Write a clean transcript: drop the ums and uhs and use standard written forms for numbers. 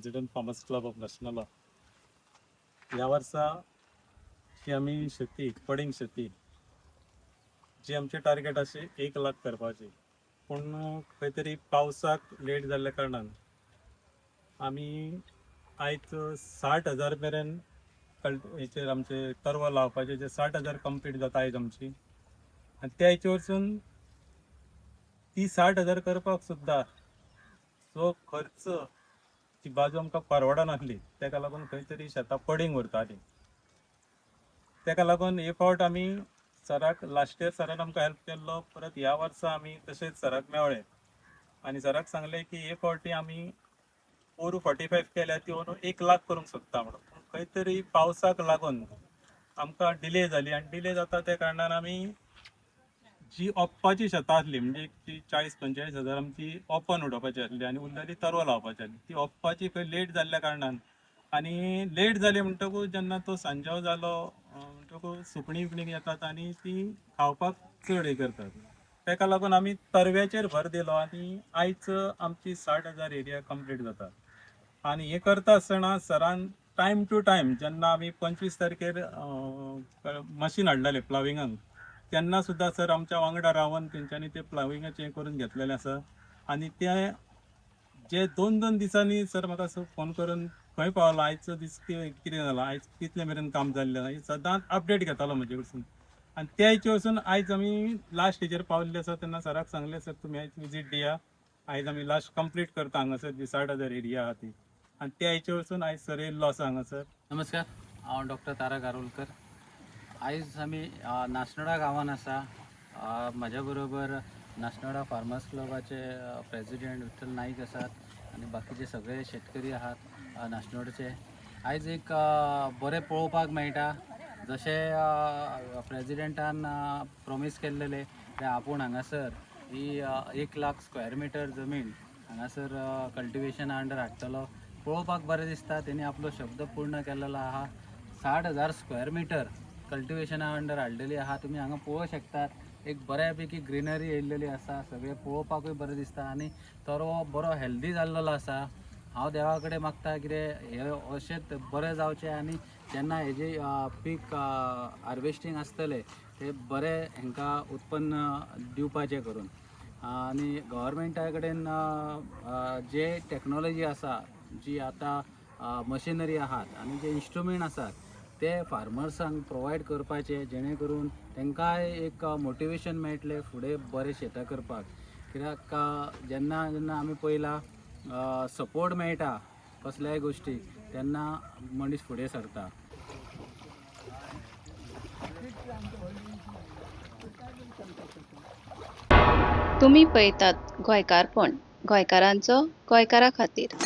President Farmers Club of Nasnola. ह्या वर्सा जी आमी शेती पडींग शेती जी आमची टार्गेट आशी 1 लाख करपाची, पूण खंय तरी पावसाक लेट जाल्ल्या कारणान आमी आयज 60,000 मेरेन हेचेर आमचे तरवा लावपाचे जे 60,000 कंप्लीट जाता आयज आमची. आनी त्या हेचे वरसून ती 60,000 करपाक सुद्दां जो खर्च ती बाजू आमकां परवडनासली. ताका लागून खंय तरी शेतां पडींग उरतालीं. ताका लागून हे फावट आमी सराक, लास्ट इयर सरान आमकां हेल्प केल्लो, परत ह्या वर्सा आमी तशेंच सराक मेवळे आनी सराक सांगलें की हे फावटी आमी पोरू 45 केल्या ती अंदू 1 लाख करूंक सोदता म्हणून. पूण खंय तरी पावसाक लागून आमकां डिले जाली आनी डिले जाता त्या कारणान आमी जी ओंपपाची शेतां आसली, म्हणजे ती 40-45 हजार आमची ओपन उडोवपाची आसली आनी उरलेली तरवा लावपाची आसली, ती ओंपपाची खंय लेट जाल्ल्या कारणान. आनी लेट जाली म्हणटकूच जेन्ना तो सांजाव जालो म्हणटकूच सुकणीं बिकणीं येतात आनी ती खावपाक चड हें करतात. ताका लागून आमी तरव्याचेर भर दिलो आनी आयज आमची 60,000 एरिया कंप्लीट जाता. आनी हें करता आसतना सरान टायम टू टायम, जेन्ना आमी 25 तारखेर मशीन हाडलेलें प्लाविंगाक, तेन्ना सुद्दां सर आमच्या वांगडा रावन तेंच्यांनी ते प्लाविंगाचें हें करून घेतलेलें आसा. आनी ते जे दोन दोन दिसांनी सर म्हाका फोन करून खंय पावला, आयचो दीस कितें जाला, आयज कितले मेरेन काम जाल्लें आसा, सदांच अपडेट घेतालो म्हजे कडसून. आनी त्या हेचे वचून आयज आमी लास्ट हेजेर पाविल्ले आसा. तेन्ना सराक सांगलें, सर, तुमी आयज विजीट दिया, आयज आमी लास्ट कंप्लीट करता हांगासर जी 60,000 एरिया आहा ती. आनी त्या हेचे वचून आयज सर येयल्लो आसा हांगासर. नमस्कार, हांव डॉक्टर तारा गारुलकर. आयज आमी नासनोडा गांवान आसा. म्हज्या बरोबर नासनोडा फार्मर्स क्लबाचे प्रेजिडेंट विठ्ठल नाईक आसात आनी बाकीचे सगळे शेतकरी आहात नासनोडचे. आयज एक बरें पळोवपाक मेळटा, जशें प्रेजिडेंटान प्रोमीस केल्लेलें तें आपूण हांगासर ही 1 लाख स्क्वेअर मिटर जमीन हांगासर कल्टिवेशना अंडर हाडटलो. पळोवपाक बरें दिसता, तेणी आपलो शब्द पूर्ण केलेलो आहा. 60,000 स्क्वेअर मिटर कल्टिवेशना अंडर हाडलेली आहा. तुमी हांगा पळोवंक शकतात, एक बऱ्यापैकी ग्रिनरी येयल्लेली आसा. सगळें पळोवपाकूय बरें दिसता आनी तरवो बरो हेल्दी जाल्लेलो आसा. हांव देवा कडेन मागता कितें हें अशेंच बरें जावचें आनी जेन्ना हेजे पीक हार्वेस्टींग आसतलें तें बरें हांकां उत्पन्न दिवपाचें करून. आनी गव्हर्मेंटा कडेन जे टॅक्नोलॉजी आसा, जी आतां मशिनरी आहात आनी जे इन्स्ट्रुमेंट आसात ते फार्मर्सांक प्रोवायड करपाचे, जेणे करून तांकांय एक मोटिवेशन मेळटलें फुडें बरें शेतां करपाक. कित्याक जेन्ना जेन्ना आमी पळयलां, सपोर्ट मेळटा कसल्याय गोश्टीक तेन्ना मनीस फुडें सरता. तुमी पळयतात गोंयकारपण, गोंयकारांचो गोंयकारा खातीर.